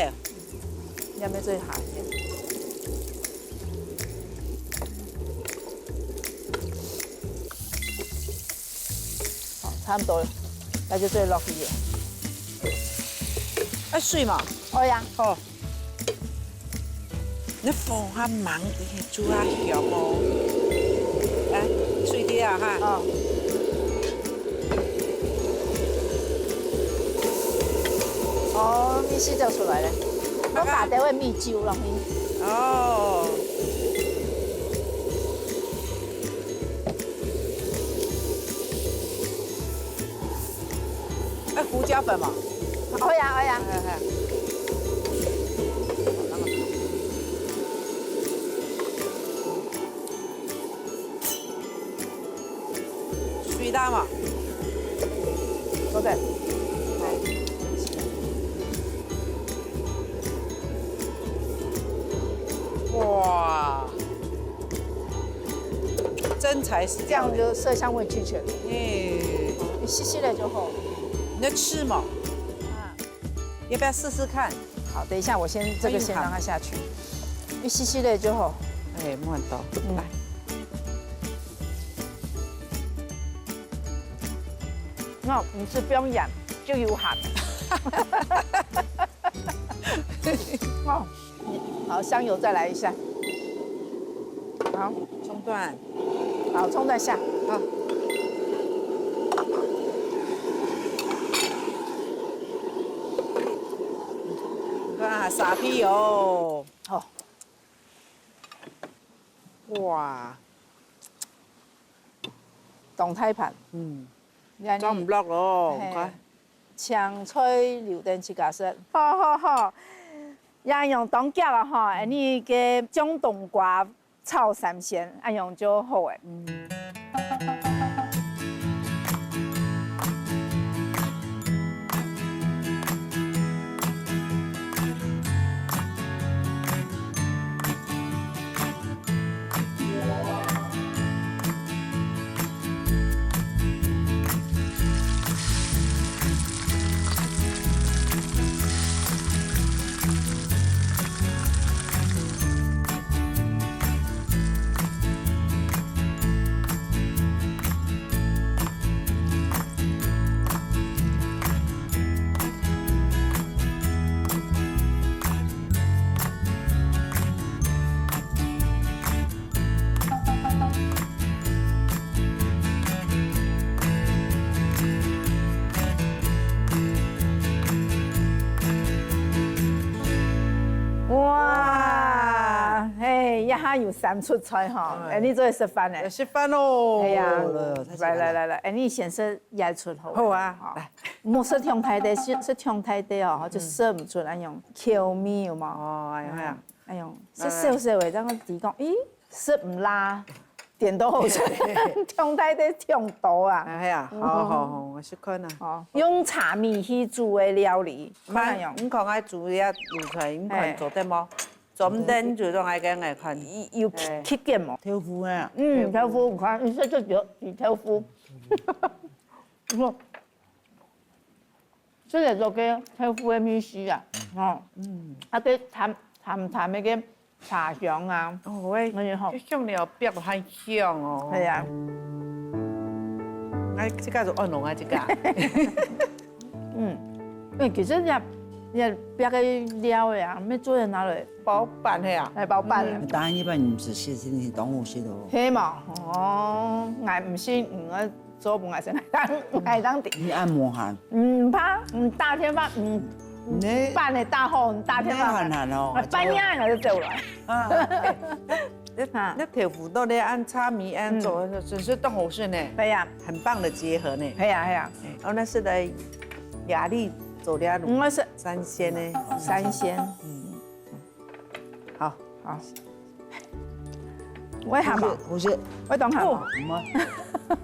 你還沒最下一點。好，差不多了，那就最落去了。愛水嘛？哦呀。好。 你火較猛，佢煮較香哦。來，水滴啊哈。哦。哦，米絲就出來了。我加兜个米酒落去。哦。 哎，胡椒粉嘛。好呀，好呀。哎，哎。水大嘛。好的。哇。 真材实料嘞。這樣就色香味俱全。哎。你試試咧就好。你在吃嘛？啊。要不要試試看？好，等一下我先，這個先讓它下去。你試試咧就好。哎，莫很多。嗯。來。哦，毋使放鹽，就有鹹。哦。 好，香油再來一下。好，蔥段。好，蔥段下。好。哇，沙皮哦。好。哇。當大盤。嗯。你看你，裝毋落哦，嘿。你看。 青菜留等自家食。好好好，這樣當遽啊吼，恁呢个醬冬瓜炒三鮮，恁樣就好誒。啊，有三出菜吼，哎。哎，你做得食飯呢。要食飯咯。哎呀，好了，太喜歡了。來來來來，哎，你先食一出好了。好啊，好。來。莫食忒大垤，食，食忒大垤哦，就食毋出恁樣口味有無？哦，哎呀，哎呀。哎呦，食少少个，這樣子講，咦，食毋落，顛倒好食，忒大垤忒多啊。哎呀，好好好，我試看啊。哦，用茶米去煮个料理，看下用。你看愛煮這滷菜，你看做得無？ 做毋得就用來給𠊎看。有，有哎。K，K點無？豆腐啊。嗯，豆腐，你看，你這就有，有豆腐。不，這个做个豆腐个米絲啊，哦，嗯。啊，對，淡，淡淡个茶香啊。哦，喂，哎呀，好。這香料煏得很香哦。對啊。哎，這个是按怎啊，這个啊？ 嗯，哎，其實這，這煏个料个啊，愛做得拿來包粄个啊。來包粄个。嗯。答案一般毋係食，係當好食哦。係嘛？哦，𠊎毋信，嗯，𠊎做分𠊎食，𠊎當，𠊎當知。你按摩下。嗯，毋怕，嗯，打電話，嗯，你半夜打好，你打電話。你很難哦。哎，半夜𠊎就走了。啊，哎， 那，啊。那豆腐到底恁炒米恁做，嗯。真是當好食呢。對呀。很棒的結合呢。對呀，對呀。哎，哦，那是來壓力做了嗯，我是三鮮呢。三鮮。嗯。好。好。我也鹹嘛。不是，不是。我當鹹嘛。哦。嗯啊。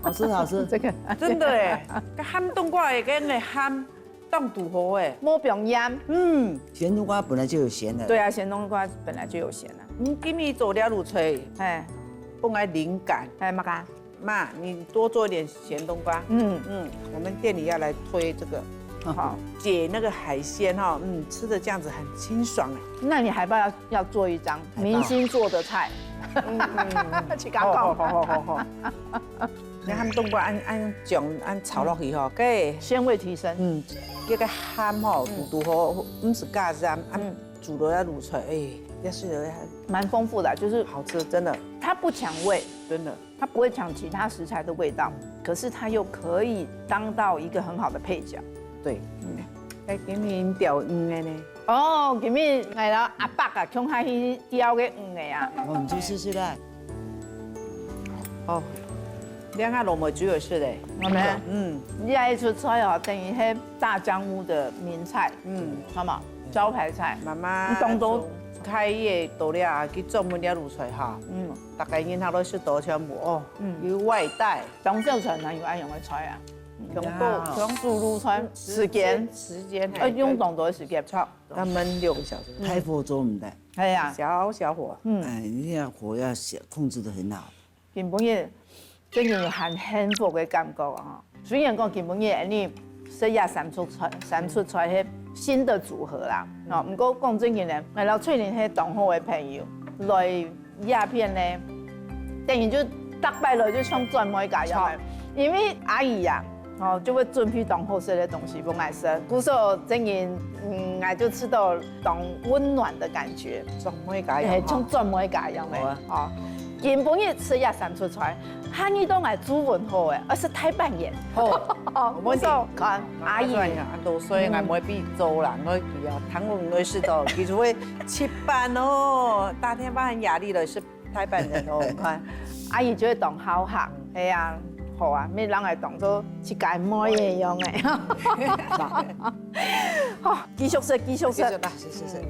好吃，好吃。這個。真的哎，該鹹冬瓜也跟那鹹 當堵好欸。無放鹽。嗯，鹹冬瓜本來就有鹹的。對啊，鹹冬瓜本來就有鹹啊。嗯，今日做這滷菜，哎。分𠊎靈感。哎，麼个？媽，你多做一點鹹冬瓜。嗯。嗯，我們店裡要來推這個。好。解那個海鮮哈，嗯，吃的這樣子很清爽欸。那你海報要，要做一張，海報。明星做的菜。嗯，嗯，嗯。去搞搞。好，好，好，好，好。 你鹹冬瓜恁，恁醬，恁炒落去吼，嗯。該鮮味提升。嗯，這个鹹吼，嗯。堵堵好，毋使加鹽，啊，嗯。煮了要滷出來，哎，也是有蠻豐富的，就是好吃，真的。它不搶味，真的。它不會搶其他食材的味道，可是它又可以當到一個很好的配角。對，嗯。嗯。該今日釣魚个呢？ 哦，今日𠊎摎阿伯啊，共下去釣个魚仔啊。哦，你就試試看。哦，兩个滷梅煮好勢咧。好沒？嗯。你這一出菜哦，等於係大江屋的名菜。嗯。好嘛，招牌菜。媽媽你當多開業到了啊，去專門了滷菜哈。嗯。大家人客都食到全部哦，嗯。有外帶。當少菜哪有恁樣个菜啊？全部，呀。全部滷菜，時間。時間，哎，用當多的時間。差 要燜六個小時。大火做毋得。哎呀。小小火。嗯。哎，你要火要小，控制得很好。今晡日真个有很幸福个感覺啊！雖然講今晡日你食這三出菜，三出菜係新的組合啦，哦，毋過講真个呢，𠊎摎翠玲係當好个朋友，來 這片呢，等於就逐擺來就像姊妹家樣个，著。因為阿姨呀，哦，就會準備當好食个東西分𠊎食，故所正經，嗯，𠊎就吃到當溫暖的感覺。姊妹家樣哈。哎，像姊妹家樣个，哦。哦。今晡日食這三出菜，下日到𠊎注文好个，愛食大半圓。好，哦，無問題。故所看，阿姨。馬上呀，按到所以𠊎毋會比做啦，嗯。𠊎佢啊，聽我毋會食到，佢就會七班哦，打電話很壓力了，是 大半圓哦，你看。阿姨就會當好客，係啊，好啊，乜人愛當做自家妹仔樣仔。好，繼續食，繼續食。繼續吧，是，是，是。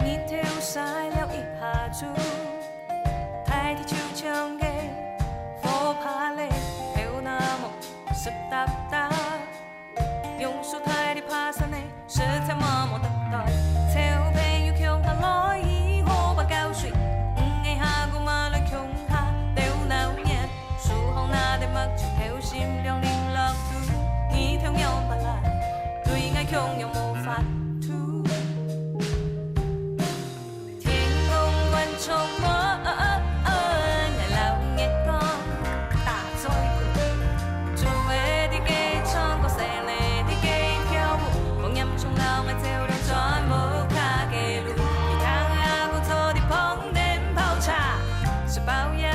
日頭曬了一下子，大地就像个火把咧，頭那毛濕答答。用手大力拍散咧，實在麻木得來。小朋友共下來，火把搞碎，魚仔蝦蚵嘛來共下鬥鬧熱，手項拿等目睭。是宝贝。